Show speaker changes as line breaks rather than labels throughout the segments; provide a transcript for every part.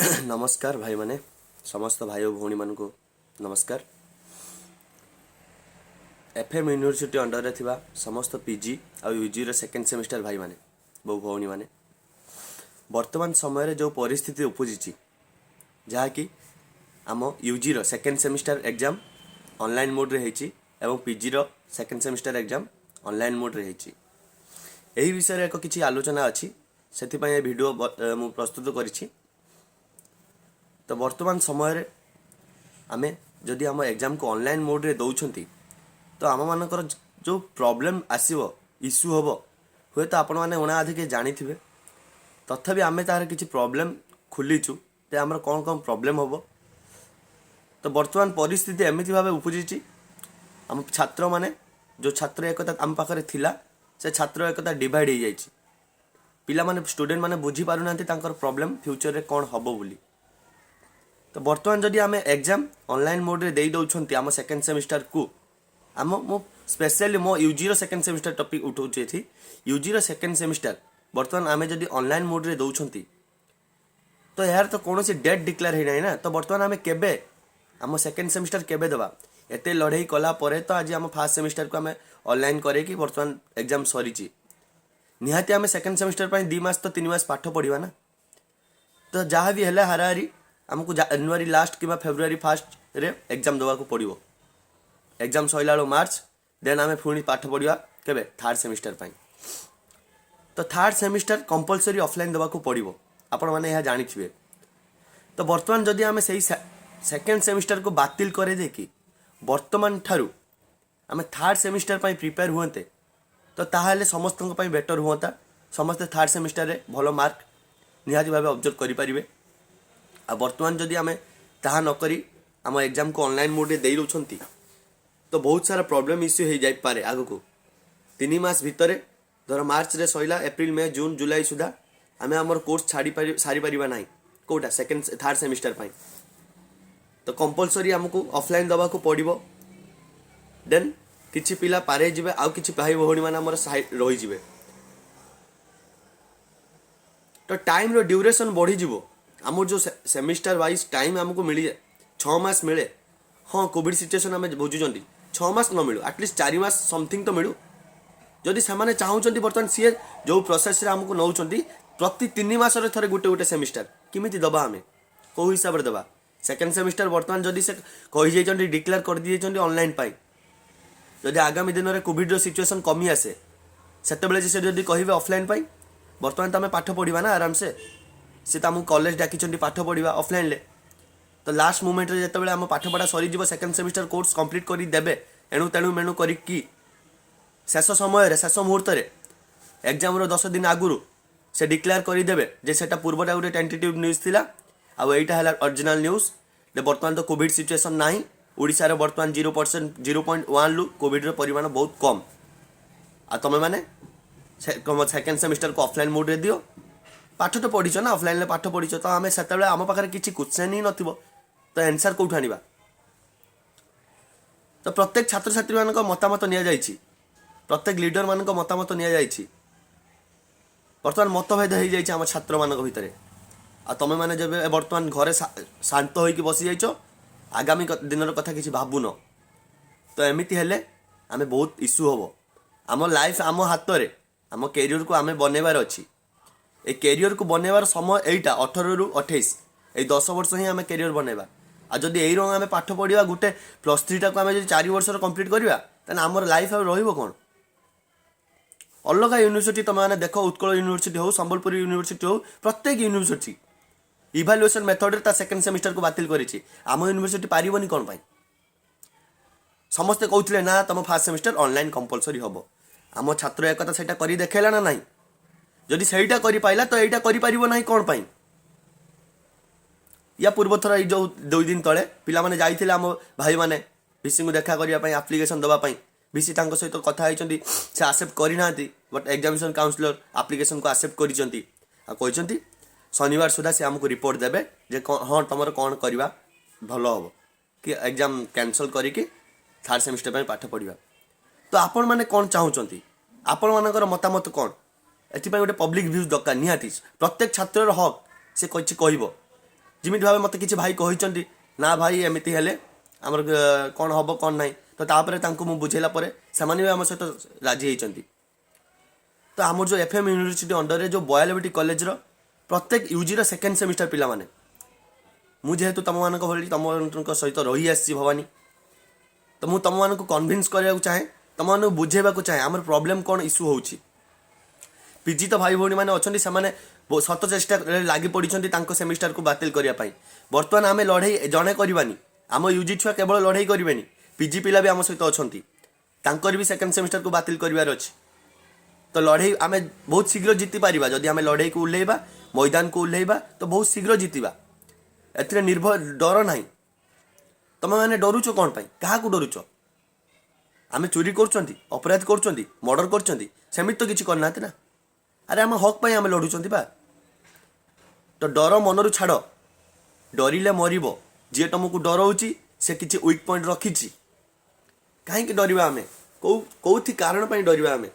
ନମସ୍କାର ଭାଇମାନେ, ସମସ୍ତ ଭାଇ ଓ ଭଉଣୀମାନଙ୍କୁ ନମସ୍କାର। ଏଫ୍ ଏମ୍ ୟୁନିଭର୍ସିଟି ଅଣ୍ଡରରେ ଥିବା ସମସ୍ତ ପିଜି ଆଉ ୟୁଜିର ସେକେଣ୍ଡ ସେମିଷ୍ଟାର ଭାଇମାନେ ଓ ଭଉଣୀମାନେ, ବର୍ତ୍ତମାନ ସମୟରେ ଯେଉଁ ପରିସ୍ଥିତି ଉପୁଜିଛି, ଯାହାକି ଆମ ୟୁଜିର ସେକେଣ୍ଡ ସେମିଷ୍ଟାର ଏକ୍ଜାମ୍ ଅନଲାଇନ୍ ମୋଡ଼୍ରେ ହେଇଛି ଏବଂ ପିଜିର ସେକେଣ୍ଡ ସେମିଷ୍ଟାର ଏକ୍ଜାମ୍ ଅନଲାଇନ୍ ମୋଡ଼୍ରେ ହେଇଛି, ଏହି ବିଷୟରେ ଏକ କିଛି ଆଲୋଚନା ଅଛି। ସେଥିପାଇଁ ଏ ଭିଡ଼ିଓ ମୁଁ ପ୍ରସ୍ତୁତ କରିଛି। ତ ବର୍ତ୍ତମାନ ସମୟରେ ଆମେ ଯଦି ଆମ ଏକ୍ଜାମକୁ ଅନଲାଇନ୍ ମୋଡ଼୍ରେ ଦେଉଛନ୍ତି, ତ ଆମମାନଙ୍କର ଯେଉଁ ପ୍ରୋବ୍ଲେମ୍ ଆସିବ, ଇସ୍ୟୁ ହେବ, ହୁଏତ ଆପଣମାନେ ଉଣା ଅଧିକେ ଜାଣିଥିବେ। ତଥାପି ଆମେ ତାହାର କିଛି ପ୍ରୋବ୍ଲେମ୍ ଖୋଲିଛୁ ଯେ ଆମର କ'ଣ କ'ଣ ପ୍ରୋବ୍ଲେମ୍ ହେବ। ତ ବର୍ତ୍ତମାନ ପରିସ୍ଥିତି ଏମିତି ଭାବେ ଉପୁଜିଛି, ଆମ ଛାତ୍ରମାନେ, ଯେଉଁ ଛାତ୍ର ଏକତା ଆମ ପାଖରେ ଥିଲା, ସେ ଛାତ୍ର ଏକତା ଡିଭାଇଡ଼ ହେଇଯାଇଛି। ପିଲାମାନେ, ଷ୍ଟୁଡେଣ୍ଟମାନେ ବୁଝିପାରୁନାହାନ୍ତି ତାଙ୍କର ପ୍ରୋବ୍ଲେମ୍ ଫ୍ୟୁଚରରେ କ'ଣ ହେବ ବୋଲି। ତ ବର୍ତ୍ତମାନ ଯଦି ଆମେ ଏକ୍ଜାମ୍ ଅନଲାଇନ୍ ମୋଡ଼୍ରେ ଦେଇ ଦେଉଛନ୍ତି ଆମ ସେକେଣ୍ଡ ସେମିଷ୍ଟାରକୁ, ମୁଁ ସ୍ପେଶିଆଲି ମୋ ୟୁଜିର ସେକେଣ୍ଡ ସେମିଷ୍ଟାର ଟପିକ୍ ଉଠାଉଛି ଏଠି। ୟୁଜିର ସେକେଣ୍ଡ ସେମିଷ୍ଟାର ବର୍ତ୍ତମାନ ଆମେ ଯଦି ଅନଲାଇନ୍ ମୋଡ଼୍ରେ ଦେଉଛନ୍ତି, ତ ଏହାର ତ କୌଣସି ଡେଟ୍ ଡିକ୍ଲେୟାର ହେଇନାହିଁ ନା। ତ ବର୍ତ୍ତମାନ ଆମେ କେବେ ଆମ ସେକେଣ୍ଡ ସେମିଷ୍ଟାର କେବେ ଦେବା? ଏତେ ଲଢ଼େଇ କଲା ପରେ ତ ଆଜି ଆମ ଫାର୍ଷ୍ଟ ସେମିଷ୍ଟାରକୁ ଆମେ ଅନଲାଇନ୍ କରେଇକି ବର୍ତ୍ତମାନ ଏକ୍ଜାମ୍ ସରିଛି। ନିହାତି ଆମେ ସେକେଣ୍ଡ ସେମିଷ୍ଟାର ପାଇଁ 2 ମାସ ତ 3 ମାସ ପାଠ ପଢ଼ିବା ନା। ତ ଯାହା ବି ହେଲେ ହାରାହାରି ଆମକୁ ଜାନୁଆରୀ ଲାଷ୍ଟ କିମ୍ବା ଫେବୃଆରୀ ଫାର୍ଷ୍ଟରେ ଏକ୍ଜାମ୍ ଦେବାକୁ ପଡ଼ିବ। ଏକ୍ଜାମ୍ ସରିଲା ବେଳକୁ ମାର୍ଚ୍ଚ, ଦେନ୍ ଆମେ ପୁଣି ପାଠ ପଢ଼ିବା କେବେ? ଥାର୍ଡ଼ ସେମିଷ୍ଟାର ପାଇଁ। ତ ଥାର୍ଡ଼ ସେମିଷ୍ଟାର କମ୍ପଲସରି ଅଫଲାଇନ୍ ଦେବାକୁ ପଡ଼ିବ, ଆପଣମାନେ ଏହା ଜାଣିଥିବେ। ତ ବର୍ତ୍ତମାନ ଯଦି ଆମେ ସେଇ ସେକେଣ୍ଡ ସେମିଷ୍ଟାରକୁ ବାତିଲ କରିଦେଇକି ବର୍ତ୍ତମାନ ଠାରୁ ଆମେ ଥାର୍ଡ଼ ସେମିଷ୍ଟାର ପାଇଁ ପ୍ରିପେୟାର ହୁଅନ୍ତେ, ତ ତାହେଲେ ସମସ୍ତଙ୍କ ପାଇଁ ବେଟର୍ ହୁଅନ୍ତା। ସମସ୍ତେ ଥାର୍ଡ଼ ସେମିଷ୍ଟାରରେ ଭଲ ମାର୍କ ନିହାତି ଭାବେ ଅବଜର୍ଭ କରିପାରିବେ। ଆଉ ବର୍ତ୍ତମାନ ଯଦି ଆମେ ତାହା ନକରି ଆମ ଏକ୍ଜାମକୁ ଅନଲାଇନ୍ ମୋଡ଼୍ରେ ଦେଇ ଦେଉଛନ୍ତି, ତ ବହୁତ ସାରା ପ୍ରୋବ୍ଲେମ୍ ଇସ୍ୟୁ ହେଇଯାଇପାରେ ଆଗକୁ। 3 ମାସ ଭିତରେ, ଧର ମାର୍ଚ୍ଚରେ ସରିଲା, ଏପ୍ରିଲ, ମେ, ଜୁନ୍, ଜୁଲାଇ ସୁଦ୍ଧା ଆମେ ଆମର କୋର୍ସ ସାରିପାରିବା ନାହିଁ। କେଉଁଟା? ସେକେଣ୍ଡ ଥାର୍ଡ଼ ସେମିଷ୍ଟାର ପାଇଁ ତ କମ୍ପଲସରି ଆମକୁ ଅଫଲାଇନ୍ ଦେବାକୁ ପଡ଼ିବ। ଦେନ୍ କିଛି ପିଲା ପାରେଇ ଯିବେ, ଆଉ କିଛି ଭାଇ ଭଉଣୀମାନେ ଆମର ସାଇଡ୍ ରହିଯିବେ। ତ ଟାଇମ୍ର ଡ୍ୟୁରେସନ୍ ବଢ଼ିଯିବ। ଆମର ଯେଉଁ ସେମିଷ୍ଟାର ୱାଇଜ୍ ଟାଇମ୍ ଆମକୁ ମିଳିଯାଏ, 6 ମାସ ମିଳେ। ହଁ, କୋଭିଡ଼ ସିଚୁଏସନ୍ ଆମେ ବୁଝୁଛନ୍ତି। 6 ମାସ ନ ମିଳୁ, ଆଟଲିଷ୍ଟ 4 ମାସ ସମଥିଙ୍ଗ ତ ମିଳୁ। ଯଦି ସେମାନେ ଚାହୁଁଛନ୍ତି, ବର୍ତ୍ତମାନ ସିଏ ଯେଉଁ ପ୍ରୋସେସ୍ରେ ଆମକୁ ନେଉଛନ୍ତି, ପ୍ରତି 3 ମାସରେ ଥରେ ଗୋଟେ ଗୋଟେ ସେମିଷ୍ଟାର କେମିତି ଦେବା ଆମେ? କେଉଁ ହିସାବରେ ଦେବା ସେକେଣ୍ଡ ସେମିଷ୍ଟାର? ବର୍ତ୍ତମାନ ଯଦି ସେ କହିଯାଇଛନ୍ତି, ଡିକ୍ଲେୟାର କରିଦେଇଛନ୍ତି ଅନଲାଇନ୍ ପାଇଁ, ଯଦି ଆଗାମୀ ଦିନରେ କୋଭିଡ଼ର ସିଚୁଏସନ୍ କମି ଆସେ, ସେତେବେଳେ ସେ ଯଦି କହିବେ ଅଫଲାଇନ୍ ପାଇଁ, ବର୍ତ୍ତମାନ ତ ଆମେ ପାଠ ପଢ଼ିବା ନା ଆରାମସେ। ସେ ତ ଆମକୁ କଲେଜ ଡାକିଛନ୍ତି, ପାଠ ପଢ଼ିବା ଅଫଲାଇନ୍ରେ। ତ ଲାଷ୍ଟ ମୁମେଣ୍ଟରେ ଯେତେବେଳେ ଆମ ପାଠପଢ଼ା ସରିଯିବ, ସେକେଣ୍ଡ ସେମିଷ୍ଟାର କୋର୍ସ କମ୍ପ୍ଲିଟ୍ କରିଦେବେ ଏଣୁ ତେଣୁ ମେଣୁ କରିକି, ଶେଷ ସମୟରେ, ଶେଷ ମୁହୂର୍ତ୍ତରେ, ଏକ୍ଜାମର 10 ଦିନ ଆଗରୁ ସେ ଡିକ୍ଲେୟାର କରିଦେବେ ଯେ ସେଟା ପୂର୍ବଟା ଗୋଟେ ଟେଣ୍ଟେଟିଭ୍ ନ୍ୟୁଜ୍ ଥିଲା ଆଉ ଏଇଟା ହେଲା ଅରିଜିନାଲ୍ ନ୍ୟୁଜ୍, ଯେ ବର୍ତ୍ତମାନ ତ କୋଭିଡ଼ ସିଚୁଏସନ୍ ନାହିଁ ଓଡ଼ିଶାରେ। ବର୍ତ୍ତମାନ 0%, 0.1ରୁ କୋଭିଡ଼ର ପରିମାଣ ବହୁତ କମ୍। ଆଉ ତୁମେମାନେ ସେକେଣ୍ଡ ସେମିଷ୍ଟାରକୁ ଅଫଲାଇନ୍ ମୋଡ଼୍ରେ ଦିଅ। ପାଠ ତ ପଢ଼ିଛ ନା, ଅଫଲାଇନ୍ରେ ପାଠ ପଢ଼ିଛ। ତ ଆମେ ସେତେବେଳେ ଆମ ପାଖରେ କିଛି କ୍ୱେଶ୍ଚନ୍ ହିଁ ନଥିବ, ତ ଆନ୍ସର୍ କେଉଁଠୁ ଆଣିବା? ତ ପ୍ରତ୍ୟେକ ଛାତ୍ରଛାତ୍ରୀମାନଙ୍କ ମତାମତ ନିଆଯାଇଛି, ପ୍ରତ୍ୟେକ ଲିଡରମାନଙ୍କ ମତାମତ ନିଆଯାଇଛି। ବର୍ତ୍ତମାନ ମତଭେଦ ହେଇଯାଇଛି ଆମ ଛାତ୍ରମାନଙ୍କ ଭିତରେ। ଆଉ ତମେମାନେ ଯେବେ ବର୍ତ୍ତମାନ ଘରେ ଶାନ୍ତ ହୋଇକି ବସିଯାଇଛ, ଆଗାମୀ ଦିନର କଥା କିଛି ଭାବୁନ, ତ ଏମିତି ହେଲେ ଆମେ ବହୁତ ଇସ୍ୟୁ ହେବ। ଆମ ଲାଇଫ୍ ଆମ ହାତରେ, ଆମ କ୍ୟାରିୟରକୁ ଆମେ ବନେଇବାର ଅଛି। ଏ କ୍ୟାରିୟରକୁ ବନେଇବାର ସମୟ ଏଇଟା, 18ରୁ 28, ଏଇ 10 ବର୍ଷ ହିଁ ଆମେ କ୍ୟାରିୟର ବନେଇବା। ଆଉ ଯଦି ଏଇ ରଙ୍ଗ ଆମେ ପାଠ ପଢ଼ିବା, ଗୋଟେ +3ଟାକୁ ଆମେ ଯଦି 4 ବର୍ଷର କମ୍ପ୍ଲିଟ୍ କରିବା, ତାହେଲେ ଆମର ଲାଇଫ୍ ଆଉ ରହିବ କ'ଣ? ଅଲଗା ୟୁନିଭର୍ସିଟି ତୁମେମାନେ ଦେଖ, ଉତ୍କଳ ୟୁନିଭର୍ସିଟି ହଉ, ସମ୍ବଲପୁର ୟୁନିଭର୍ସିଟି ହଉ, ପ୍ରତ୍ୟେକ ୟୁନିଭର୍ସିଟି ଇଭାଲୁଏସନ୍ ମେଥଡ଼ରେ ତା ସେକେଣ୍ଡ ସେମିଷ୍ଟାରକୁ ବାତିଲ କରିଛି। ଆମ ୟୁନିଭର୍ସିଟି ପାରିବନି କ'ଣ ପାଇଁ? ସମସ୍ତେ କହୁଥିଲେ ନା, ତମ ଫାର୍ଷ୍ଟ ସେମିଷ୍ଟାର ଅନଲାଇନ୍ କମ୍ପଲସରି ହେବ। ଆମ ଛାତ୍ର ଏକତା ସେଇଟା କରି ଦେଖେଇଲା ନା ନାହିଁ? ଯଦି ସେଇଟା କରିପାରିଲା, ତ ଏଇଟା କରିପାରିବ ନାହିଁ କ'ଣ ପାଇଁ? ୟା ପୂର୍ବଥର ଏଇ ଯେଉଁ 2 ଦିନ ତଳେ ପିଲାମାନେ ଯାଇଥିଲେ, ଆମ ଭାଇମାନେ ଭିସିଙ୍କୁ ଦେଖା କରିବା ପାଇଁ, ଆପ୍ଲିକେସନ୍ ଦେବା ପାଇଁ, ଭିସି ତାଙ୍କ ସହିତ କଥା ହେଇଛନ୍ତି। ସେ ଆକ୍ସେପ୍ଟ କରିନାହାନ୍ତି, ବଟ୍ ଏକ୍ଜାମିନେସନ୍ କାଉନସିଲର ଆପ୍ଲିକେସନ୍କୁ ଆକ୍ସେପ୍ଟ କରିଛନ୍ତି ଆଉ କହିଛନ୍ତି ଶନିବାର ସୁଦ୍ଧା ସେ ଆମକୁ ରିପୋର୍ଟ ଦେବେ ଯେ ହଁ, ତୁମର କ'ଣ କରିବା ଭଲ ହେବ କି ଏକ୍ଜାମ୍ କ୍ୟାନସଲ୍ କରିକି ଥାର୍ଡ଼ ସେମିଷ୍ଟର ପାଇଁ ପାଠ ପଢ଼ିବା। ତ ଆପଣମାନେ କ'ଣ ଚାହୁଁଛନ୍ତି? ଆପଣମାନଙ୍କର ମତାମତ କ'ଣ? ଏଥିପାଇଁ ଗୋଟେ ପବ୍ଲିକ୍ ଭ୍ୟୁଜ୍ ଦରକାର ନିହାତି। ପ୍ରତ୍ୟେକ ଛାତ୍ରର ହକ୍, ସେ କିଛି କହିବ। ଯେମିତି ଭାବେ ମୋତେ କିଛି ଭାଇ କହିଛନ୍ତି, ନା ଭାଇ, ଏମିତି ହେଲେ ଆମର କ'ଣ ହେବ, କ'ଣ ନାହିଁ। ତ ତାପରେ ତାଙ୍କୁ ମୁଁ ବୁଝେଇଲା ପରେ ସେମାନେ ବି ଆମ ସହିତ ରାଜି ହେଇଛନ୍ତି। ତ ଆମର ଯେଉଁ ଏଫ୍ ଏମ୍ ୟୁନିଭର୍ସିଟି ଅଣ୍ଡରରେ ଯେଉଁ 92ଟି କଲେଜର ପ୍ରତ୍ୟେକ ୟୁଜିର ସେକେଣ୍ଡ ସେମିଷ୍ଟାର ପିଲାମାନେ, ମୁଁ ଯେହେତୁ ତୁମମାନଙ୍କ ଭଳି ତୁମମାନଙ୍କ ସହିତ ରହି ଆସିଛି ଭବାନୀ, ତ ମୁଁ ତୁମମାନଙ୍କୁ କନଭିନ୍ସ କରିବାକୁ ଚାହେଁ, ତୁମମାନଙ୍କୁ ବୁଝେଇବାକୁ ଚାହେଁ ଆମର ପ୍ରୋବ୍ଲେମ୍ କ'ଣ ଇସ୍ୟୁ ହେଉଛି। ପିଜି ତ ଭାଇ ଭଉଣୀମାନେ ଅଛନ୍ତି, ସେମାନେ ଶତ ଚେଷ୍ଟାରେ ଲାଗି ପଡ଼ିଛନ୍ତି ତାଙ୍କ ସେମିଷ୍ଟାରକୁ ବାତିଲ କରିବା ପାଇଁ। ବର୍ତ୍ତମାନ ଆମେ ଲଢ଼େଇ ଜଣେ କରିବାନି, ଆମ ୟୁଜି ଛୁଆ କେବଳ ଲଢ଼େଇ କରିବେନି, ପିଜି ପିଲା ବି ଆମ ସହିତ ଅଛନ୍ତି, ତାଙ୍କର ବି ସେକେଣ୍ଡ ସେମିଷ୍ଟାରକୁ ବାତିଲ କରିବାର ଅଛି। ତ ଲଢ଼େଇ ଆମେ ବହୁତ ଶୀଘ୍ର ଜିତି ପାରିବା। ଯଦି ଆମେ ଲଢ଼େଇକୁ ଓହ୍ଲେଇବା, ମଇଦାନକୁ ଓହ୍ଲେଇବା, ତ ବହୁତ ଶୀଘ୍ର ଜିତିବା। ଏଥିରେ ନିର୍ଭୟ, ଡର ନାହିଁ। ତମେମାନେ ଡରୁଛ କ'ଣ ପାଇଁ? କାହାକୁ ଡରୁଛ? ଆମେ ଚୋରି କରୁଛନ୍ତି, ଅପରାଧ କରୁଛନ୍ତି, ମର୍ଡର କରୁଛନ୍ତି? ସେମିତି ତ କିଛି କରିନାହାନ୍ତି ନା। ଆରେ, ଆମ ହକ୍ ପାଇଁ ଆମେ ଲଢ଼ୁଛନ୍ତି ବା। ତ ଡର ମନରୁ ଛାଡ଼, ଡରିଲେ ମରିବ। ଯିଏ ତମକୁ ଡରଉଛି, ସେ କିଛି ୱିକ୍ ପଏଣ୍ଟ ରଖିଛି। କାହିଁକି ଡରିବା ଆମେ? କେଉଁଥି କାରଣ ପାଇଁ ଡରିବା ଆମେ?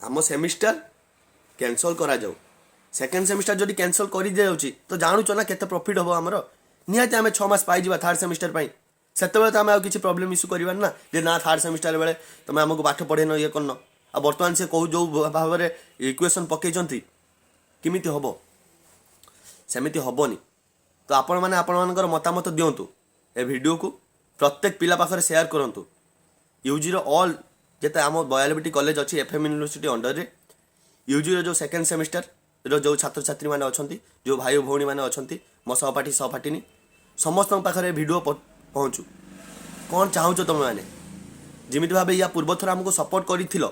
ଆମ ସେମିଷ୍ଟାର କ୍ୟାନସଲ୍ କରାଯାଉ। ସେକେଣ୍ଡ ସେମିଷ୍ଟାର ଯଦି କ୍ୟାନସଲ୍ କରିଦିଆଯାଉଛି, ତ ଜାଣୁଛ ନା କେତେ ପ୍ରଫିଟ୍ ହେବ ଆମର? ନିହାତି ଆମେ 6 ମାସ ପାଇଯିବା ଥାର୍ଡ଼ ସେମିଷ୍ଟାର ପାଇଁ। ସେତେବେଳେ ତ ଆମେ ଆଉ କିଛି ପ୍ରୋବ୍ଲେମ୍ ଇସ୍ୟୁ କରିବାନି ନା, ଯେ ନା, ଥାର୍ଡ଼ ସେମିଷ୍ଟାର ବେଳେ ତମେ ଆମକୁ ପାଠ ପଢ଼େଇନ, ଇଏ କରିନ। ଆଉ ବର୍ତ୍ତମାନ ସେ କେଉଁ ଯେଉଁ ଭାବରେ ଇକ୍ୱେସନ୍ ପକେଇଛନ୍ତି, କେମିତି ହେବ? ସେମିତି ହେବନି। ତ ଆପଣମାନେ ଆପଣମାନଙ୍କର ମତାମତ ଦିଅନ୍ତୁ। ଏ ଭିଡ଼ିଓକୁ ପ୍ରତ୍ୟେକ ପିଲା ପାଖରେ ସେୟାର କରନ୍ତୁ। ୟୁଜିର ଅଲ୍ ଯେତେ ଆମ 92ଟି କଲେଜ ଅଛି ଏଫ୍ ଏମ୍ ୟୁନିଭର୍ସିଟି ଅଣ୍ଡରରେ, ୟୁଜିର ଯେଉଁ ସେକେଣ୍ଡ ସେମିଷ୍ଟାରର ଯେଉଁ ଛାତ୍ରଛାତ୍ରୀମାନେ ଅଛନ୍ତି, ଯେଉଁ ଭାଇ ଭଉଣୀମାନେ ଅଛନ୍ତି, ମୋ ସହପାଠୀ ସହପାଠିନୀ, ସମସ୍ତଙ୍କ ପାଖରେ ଏ ଭିଡ଼ିଓ ପହଞ୍ଚୁ। କ'ଣ ଚାହୁଁଛ ତୁମେମାନେ? ଯେମିତି ଭାବେ ୟା ପୂର୍ବଥର ଆମକୁ ସପୋର୍ଟ କରିଥିଲ,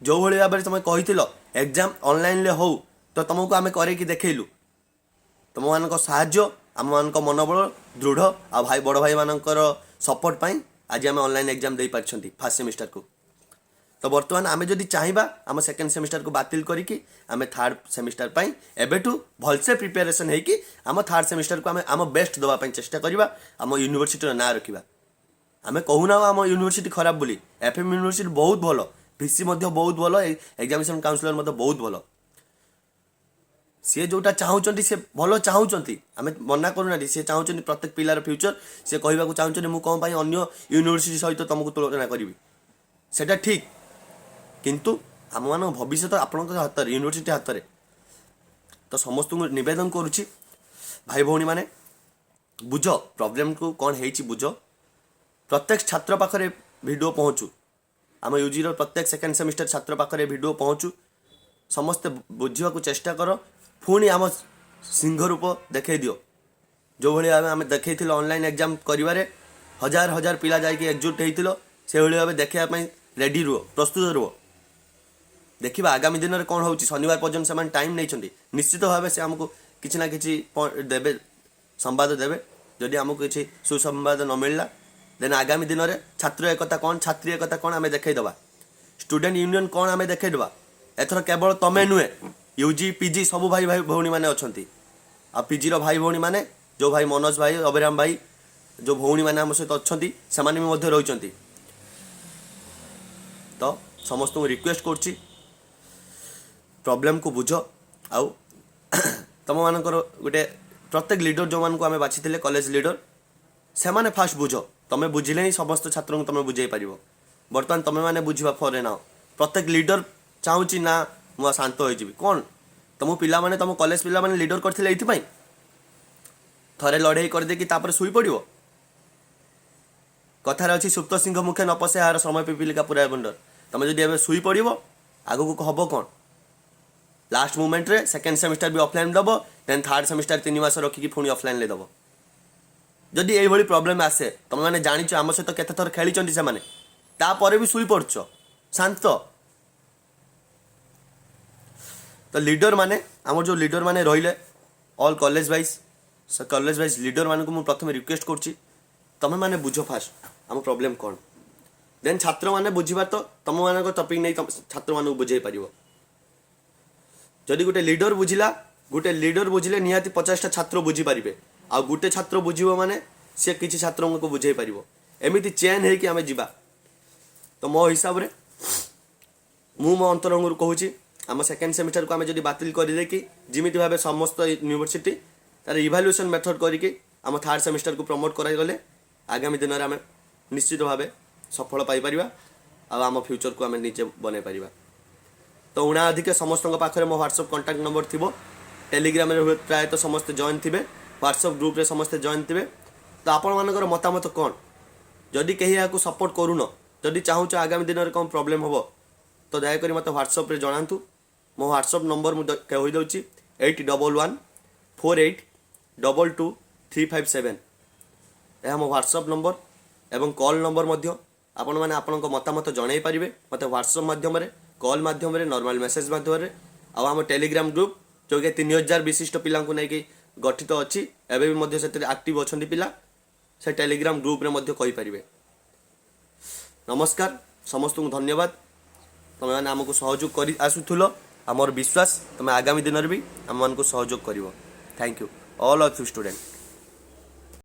ଯେଉଁଭଳି ଭାବରେ ତୁମେ କହିଥିଲ ଏକ୍ଜାମ୍ ଅନଲାଇନ୍ରେ ହଉ, ତ ତୁମକୁ ଆମେ କରେଇକି ଦେଖେଇଲୁ। ତୁମମାନଙ୍କ ସାହାଯ୍ୟ, ଆମମାନଙ୍କ ମନୋବଳ ଦୃଢ଼ ଆଉ ଭାଇ, ବଡ଼ ଭାଇମାନଙ୍କର ସପୋର୍ଟ ପାଇଁ ଆଜି ଆମେ ଅନଲାଇନ୍ ଏକ୍ଜାମ୍ ଦେଇପାରିଛନ୍ତି ଫାର୍ଷ୍ଟ ସେମିଷ୍ଟାରକୁ। ତ ବର୍ତ୍ତମାନ ଆମେ ଯଦି ଚାହିଁବା, ଆମ ସେକେଣ୍ଡ ସେମିଷ୍ଟାରକୁ ବାତିଲ କରିକି ଆମେ ଥାର୍ଡ଼ ସେମିଷ୍ଟାର ପାଇଁ ଏବେଠୁ ଭଲସେ ପ୍ରିପାରେସନ୍ ହେଇକି ଆମ ଥାର୍ଡ଼ ସେମିଷ୍ଟାରକୁ ଆମେ ଆମ ବେଷ୍ଟ ଦେବା ପାଇଁ ଚେଷ୍ଟା କରିବା, ଆମ ୟୁନିଭର୍ସିଟିର ନାଁ ରଖିବା। ଆମେ କହୁନାହୁଁ ଆମ ୟୁନିଭର୍ସିଟି ଖରାପ ବୋଲି। ଏଫ୍ ଏମ୍ ୟୁନିଭର୍ସିଟି ବହୁତ ଭଲ, ଭିସି ମଧ୍ୟ ବହୁତ ଭଲ, ଏକ୍ଜାମିନେସନ୍ କାଉନସିଲର ମଧ୍ୟ ବହୁତ ଭଲ। ସିଏ ଯେଉଁଟା ଚାହୁଁଛନ୍ତି, ସେ ଭଲ ଚାହୁଁଛନ୍ତି, ଆମେ ମନା କରୁନାହାନ୍ତି। ସିଏ ଚାହୁଁଛନ୍ତି ପ୍ରତ୍ୟେକ ପିଲାର ଫ୍ୟୁଚର। ସେ କହିବାକୁ ଚାହୁଁଛନ୍ତି, ମୁଁ କ'ଣ ପାଇଁ ଅନ୍ୟ ୟୁନିଭର୍ସିଟି ସହିତ ତୁମକୁ ତୁଳନା କରିବି? ସେଇଟା ଠିକ୍, କିନ୍ତୁ ଆମମାନଙ୍କ ଭବିଷ୍ୟତ ଆପଣଙ୍କ ହାତରେ, ୟୁନିଭର୍ସିଟି ହାତରେ। ତ ସମସ୍ତଙ୍କୁ ନିବେଦନ କରୁଛି, ଭାଇ ଭଉଣୀମାନେ, ବୁଝ ପ୍ରୋବ୍ଲେମକୁ, କ'ଣ ହେଇଛି ବୁଝ। ପ୍ରତ୍ୟେକ ଛାତ୍ର ପାଖରେ ଭିଡ଼ିଓ ପହଞ୍ଚୁ। ଆମ ୟୁଜିର ପ୍ରତ୍ୟେକ ସେକେଣ୍ଡ ସେମିଷ୍ଟାର ଛାତ୍ର ପାଖରେ ଭିଡ଼ିଓ ପହଞ୍ଚୁ। ସମସ୍ତେ ବୁଝିବାକୁ ଚେଷ୍ଟା କର। ପୁଣି ଆମ ସିଂହ ରୂପ ଦେଖେଇ ଦିଅ। ଯେଉଁଭଳି ଭାବେ ଆମେ ଦେଖେଇଥିଲୁ ଅନଲାଇନ୍ ଏକ୍ଜାମ୍ କରିବାରେ, ହଜାର ହଜାର ପିଲା ଯାଇକି ଏକଜୁଟ ହେଇଥିଲ, ସେଇଭଳି ଭାବେ ଦେଖେଇବା ପାଇଁ ରେଡ଼ି ରୁହ, ପ୍ରସ୍ତୁତ ରୁହ। ଦେଖିବା ଆଗାମୀ ଦିନରେ କ'ଣ ହେଉଛି। ଶନିବାର ପର୍ଯ୍ୟନ୍ତ ସେମାନେ ଟାଇମ୍ ନେଇଛନ୍ତି। ନିଶ୍ଚିତ ଭାବେ ସେ ଆମକୁ କିଛି ନା କିଛି ଦେବେ, ସମ୍ବାଦ ଦେବେ। ଯଦି ଆମକୁ କିଛି ସୁସମ୍ବାଦ ନ ମିଳିଲା, ଦେନ୍ ଆଗାମୀ ଦିନରେ ଛାତ୍ର ଏକତା କ'ଣ, ଛାତ୍ରୀ ଏକତା କ'ଣ ଆମେ ଦେଖେଇଦେବା। ଷ୍ଟୁଡେଣ୍ଟ ୟୁନିୟନ କ'ଣ ଆମେ ଦେଖେଇଦେବା। ଏଥର କେବଳ ତମେ ନୁହେଁ, ୟୁଜି, ପିଜି ସବୁ ଭାଇ ଭାଇ ଭଉଣୀମାନେ ଅଛନ୍ତି। ଆଉ ପିଜିର ଭାଇ ଭଉଣୀମାନେ, ଯେଉଁ ଭାଇ ମନୋଜ ଭାଇ, ଅଭିରାମ ଭାଇ, ଯେଉଁ ଭଉଣୀମାନେ ଆମ ସହିତ ଅଛନ୍ତି, ସେମାନେ ବି ମଧ୍ୟ ରହିଛନ୍ତି। ତ ସମସ୍ତଙ୍କୁ ରିକ୍ୱେଷ୍ଟ କରୁଛି, ପ୍ରୋବ୍ଲେମକୁ ବୁଝ। ଆଉ ତୁମମାନଙ୍କର ଗୋଟେ ପ୍ରତ୍ୟେକ ଲିଡର, ଯେଉଁମାନଙ୍କୁ ଆମେ ବାଛିଥିଲେ କଲେଜ ଲିଡର, ସେମାନେ ଫାଷ୍ଟ ବୁଝ। ତମେ ବୁଝିଲେ ହିଁ ସମସ୍ତ ଛାତ୍ରଙ୍କୁ ତମେ ବୁଝେଇ ପାରିବ। ବର୍ତ୍ତମାନ ତମେମାନେ ବୁଝିବା ପରେ ନା ପ୍ରତ୍ୟେକ ଲିଡର ଚାହୁଁଛି ନା ମୁଁ ଶାନ୍ତ ହୋଇଯିବି। କ'ଣ ତମ ପିଲାମାନେ, ତମ କଲେଜ ପିଲାମାନେ ଲିଡର କରିଥିଲେ ଏଇଥିପାଇଁ? ଥରେ ଲଢ଼େଇ କରିଦେଇକି ତାପରେ ଶୋଇପଡ଼ିବ? କଥାରେ ଅଛି, ସୁପ୍ତ ସିଂହ ମୁଖେ ନ ପଶେ ଆହାର, ସମୟ ପିପିଲିକା ପୁରାଏ ଭଣ୍ଡର। ତମେ ଯଦି ଏବେ ଶୋଇପଡ଼ିବ, ଆଗକୁ ହବ କ'ଣ? ଲାଷ୍ଟ ମୁମେଣ୍ଟରେ ସେକେଣ୍ଡ ସେମିଷ୍ଟାର ବି ଅଫଲାଇନ୍ ଦେବ, ଦେନ୍ ଥାର୍ଡ଼ ସେମିଷ୍ଟାର 3 ମାସ ରଖିକି ପୁଣି ଅଫଲାଇନ୍ରେ ଦେବ। ଯଦି ଏଇଭଳି ପ୍ରୋବ୍ଲେମ୍ ଆସେ, ତମେମାନେ ଜାଣିଛ ଆମ ସହିତ କେତେ ଥର ଖେଳିଛନ୍ତି ସେମାନେ, ତାପରେ ବି ଶୋଇପଡ଼ୁଛ ଶାନ୍ତ। ତ ଲିଡର ମାନେ, ଆମର ଯେଉଁ ଲିଡର ମାନେ ରହିଲେ all college wise, college wise leader ମାନଙ୍କୁ ମୁଁ ପ୍ରଥମେ ରିକ୍ୱେଷ୍ଟ କରୁଛି, ତମେମାନେ ବୁଝ ଫାଷ୍ଟ ଆମ ପ୍ରୋବ୍ଲେମ୍ କ'ଣ। ଦେନ୍ ଛାତ୍ରମାନେ ବୁଝିବା, ତ ତମମାନଙ୍କ ଟପିକ୍ ନେଇ ଛାତ୍ରମାନଙ୍କୁ ବୁଝେଇ ପାରିବ। ଯଦି ଗୋଟେ ଲିଡର ବୁଝିଲା, ଗୋଟେ ଲିଡର ବୁଝିଲେ ନିହାତି 50ଟା ଛାତ୍ର ବୁଝିପାରିବେ। ଆଉ ଗୋଟେ ଛାତ୍ର ବୁଝିବ ମାନେ ସେ କିଛି ଛାତ୍ରଙ୍କୁ ବୁଝେଇ ପାରିବ। ଏମିତି ଚେନ୍ ହେଇକି ଆମେ ଯିବା। ତ ମୋ ହିସାବରେ, ମୁଁ ମୋ ଅନ୍ତରଙ୍ଗରୁ କହୁଛି, ଆମ ସେକେଣ୍ଡ ସେମିଷ୍ଟାରକୁ ଆମେ ଯଦି ବାତିଲ କରିଦେଇକି, ଯେମିତି ଭାବେ ସମସ୍ତ ୟୁନିଭର୍ସିଟି ତାର ଇଭାଲୁଏସନ୍ ମେଥଡ଼ କରିକି ଆମ ଥାର୍ଡ଼ ସେମିଷ୍ଟାରକୁ ପ୍ରମୋଟ୍ କରାଗଲେ ଆଗାମୀ ଦିନରେ ଆମେ ନିଶ୍ଚିତ ଭାବେ ସଫଳ ପାଇପାରିବା ଆଉ ଆମ ଫ୍ୟୁଚରକୁ ଆମେ ନିଜେ ବନେଇ ପାରିବା। ତ ଉଣା ଅଧିକ ସମସ୍ତଙ୍କ ପାଖରେ ମୋ ହ୍ୱାଟ୍ସଆପ୍ କଣ୍ଟାକ୍ଟ ନମ୍ବର ଥିବ। ଟେଲିଗ୍ରାମରେ ହୁଏ ପ୍ରାୟତଃ ସମସ୍ତେ ଜଏନ୍ ଥିବେ, ହ୍ୱାଟ୍ସଆପ୍ ଗ୍ରୁପ୍ରେ ସମସ୍ତେ ଜଏନ୍ ଥିବେ। ତ ଆପଣମାନଙ୍କର ମତାମତ କ'ଣ? ଯଦି କେହି ଏହାକୁ ସପୋର୍ଟ କରୁନ, ଯଦି ଚାହୁଁଛ ଆଗାମୀ ଦିନରେ କ'ଣ ପ୍ରୋବ୍ଲେମ୍ ହେବ, ତ ଦୟାକରି ମୋତେ ହ୍ୱାଟ୍ସଆପ୍ରେ ଜଣାନ୍ତୁ। ମୋ ହ୍ୱାଟ୍ସଆପ୍ ନମ୍ବର ମୁଁ କହିଦେଉଛି, 8114822357। ଏହା ମୋ ହ୍ୱାଟ୍ସଆପ୍ ନମ୍ବର ଏବଂ କଲ୍ ନମ୍ବର ମଧ୍ୟ। ଆପଣମାନେ ଆପଣଙ୍କ ମତାମତ ଜଣାଇ ପାରିବେ ମୋତେ ହ୍ୱାଟ୍ସଆପ୍ ମାଧ୍ୟମରେ, କଲ୍ ମାଧ୍ୟମରେ, ନର୍ମାଲ୍ ମେସେଜ୍ ମାଧ୍ୟମରେ। ଆଉ ଆମ ଟେଲିଗ୍ରାମ ଗ୍ରୁପ୍, ଯେଉଁକି 3000 ବିଶିଷ୍ଟ ପିଲାଙ୍କୁ ନେଇକି ଗଠିତ ଅଛି, ଏବେ ବି ମଧ୍ୟ ସେଥିରେ ଆକ୍ଟିଭ୍ ଅଛନ୍ତି ପିଲା, ସେ ଟେଲିଗ୍ରାମ ଗ୍ରୁପ୍ରେ ମଧ୍ୟ କହିପାରିବେ। ନମସ୍କାର ସମସ୍ତଙ୍କୁ, ଧନ୍ୟବାଦ। ତୁମେମାନେ ଆମକୁ ସହଯୋଗ କରି ଆସୁଥିଲ, ଆମର ବିଶ୍ୱାସ ତୁମେ ଆଗାମୀ ଦିନରେ ବି ଆମମାନଙ୍କୁ ସହଯୋଗ କରିବ। Thank you all of you student.